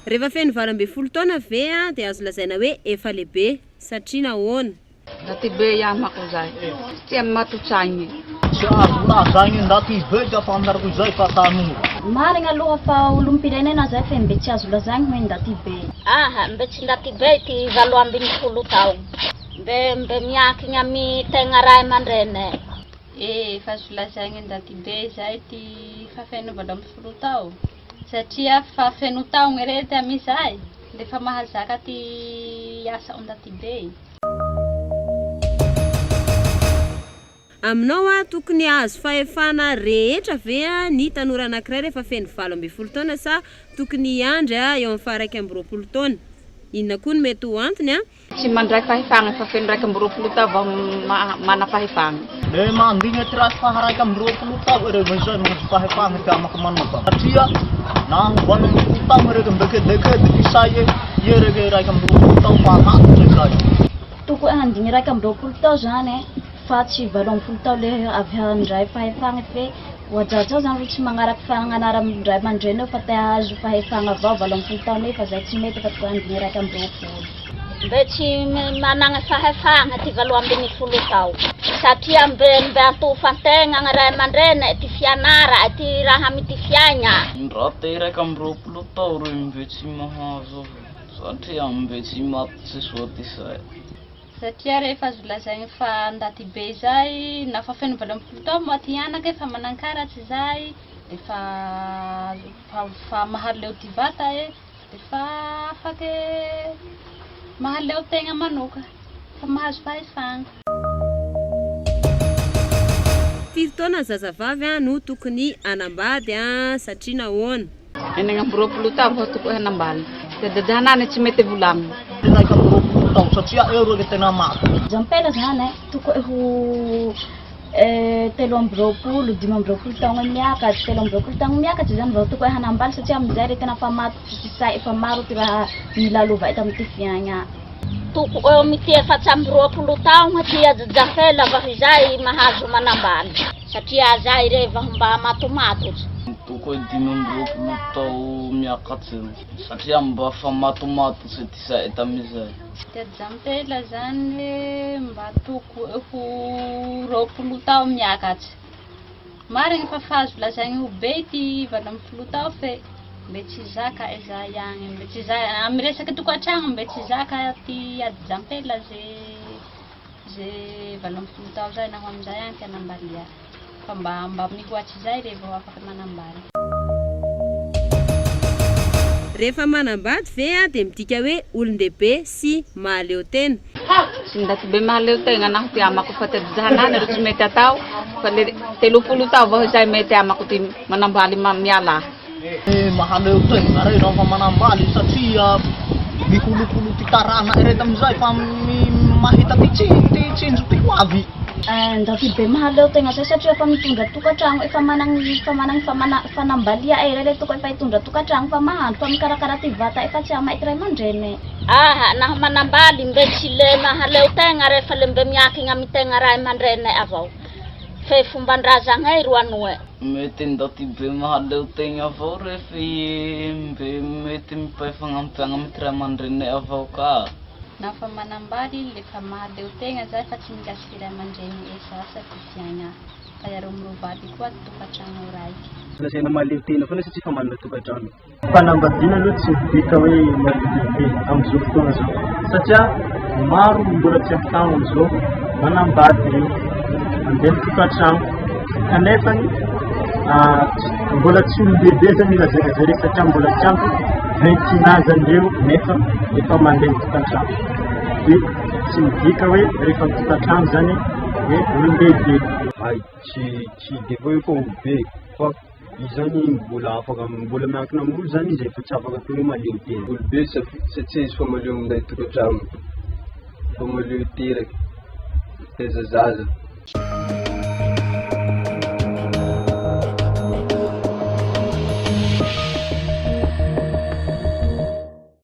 Rehefa feno 18 taona ve dia azo lazaina hoe efa lehibe? Satria nahoana? Ndaty be ihany manko zay. Tsy matotsagny. Tsy azo lazaigny ndaty be ka fantarako izay fa tanora. Marigna aloha fa olom-pirenena zay fa mbe tsy azo lazaigny hoe ndaty be. Aha, mbe tsy ndaty be ty 18 taogno. Mbe miankigny amy tegna ray aman-dreny. E, fa azo lazaigny ndaty be zay ty fa feno 18 tao. Satria fa feno taogno rety amizay, lefa mahazaka ty asa ndaty be. Aminao tokony hahazo fahefana rehetra ve ny tanora anankiray rehefa feno 18 taona sa tokony hiandry eo amin'ny faha 21 taona? Inona koa no mety ho antony a? Tsy mandray fahefana fa feno 21 tao vao manam-pahefana. Le mandigny ty raha faha 21 tao ireo vao izay mahazo fahefana ty amako manoka. Satria na ho 18 tao ireo mbe kedekede ty say e, ireo 21 tao fa matotra zay. Tokony handigny 21 tao zany fa tsy 18 tao le avy handray fahefana fe ohajaja zany ro tsy magnaraky fagnanara-dray aman-dreny eo fa te hahazo fahefana avao 18 tao nefa zay tsy mety fa tokony handigny 21. Mbe tsy managna fahefana ty 18 tao. Satria mbe antofantegna ny ray aman-dreny ty fianara ty raha amy ty fiaigna. Ndra te 21 tao ro mbe tsy mahazo satria mbe tsy matotry soa ty say. Satria rehefa azo lazaigny fa ndaty be zay, na fa feno 18 tao moa ty anaka efa manankaratsy zay, efa fa mahaleo ty vata e, efa afaky mahaleo tegna manoka, fa mahazo fahefana. Firy taona ny zazavavy no tokony hanambady satria nahoana? 26 tao vao tokony hanambaly. Dia dadanany tsy mety volagny. 21 tao satria eo reo tena maty. Jampela zany tokony ho 23, 25 taogno miakatry, 23 taogno miakatry zany vao tokony hanambaly satria amizay re tena fa matotry ty say, efa maro ty raha nilalova eto amy ty fiaigna. Toko eo amy ty 24 taogno ty ajajampela vao izay mahazo manambaly satria zay re vao mba matomatotry. Toko 25 tao miakatry satria mba fa matomatotry ty say tamizay. Ty ajajampela zany mba toko ho 20 tao miakatry. Marigny fa azo lazaigny ho be ty 18 tao fe mbe tsy zaka izay agny, mbe tsy zaka amy resaky tokantragno, mbe tsy zaka ty ajajampela ze 18 tao zay naho amizay agny ty anambalia. Fa mba mihoatsy zay re vao afaky manambaly. Rehefa manambady ve dia midika hoe olon-dehibe sy mahaleo tena? Tsy ndaty be mahaleo tegna naho ty amako fa ty ajajanany ro tsy mety atao fa le 30 tao vao izay mety amako ty manambaly miala. Mahaleo tegna re raha fa manambaly satria mikolokolo ty tarana ireto amizay fa mahita ty tsinjo ty ho avy. Ndaty be mahaleo tegna zay satria efa mitondra tokantragno, efa managny fanambalia e, re tokony efa hitondra tokantragno fa mahandro fa mikarakara ty vata efa tsy amaity ray aman-dreny. Aha, naho manambaly mbe tsy le mahaleo tegna rehefa le mbe miankigny amy tegna ray aman-dreny avao. Fe fomban-drazagna ro anoe. Mety ndaty be mahaleo tegna avao rehefa mbe mety mipay fagnampiagna amy ty ray aman-dreny avao ka. Na fa manambaly le fa mahaleo tegna zay fa tsy mikasiky ray aman-dreny e sasa ty fiaigna. Fa iareo mirovady koa tokantragno raiky. Lazaina mahaleo tena foana satria fa manana tokantrano. Fanambadiana aloha tsy midika hoe mahaleo amin'izao fotoana izao satria maro mbola tsy ampy taona amin'izao manambady ireo mandeha mitokantrano kanefa mbola tsy olon-dehibe zany lazaina zay re satria mbola tsy ampy 21 ans zany ireo nefa efa mandeha mitokantrano. Dia tsy midika hoe rehefa mitokantrano zany hoe olon-dehibe. Ay, tsy de hoe fa olobe fa izy zany mbola afaka, mbola miankina amin'olo zany izy efa tsy afaka atao hoe mahaleo tena. Olobe satria izy fa mahaleo minday tokantrano, fa mahaleo teraky, mitaiza zaza.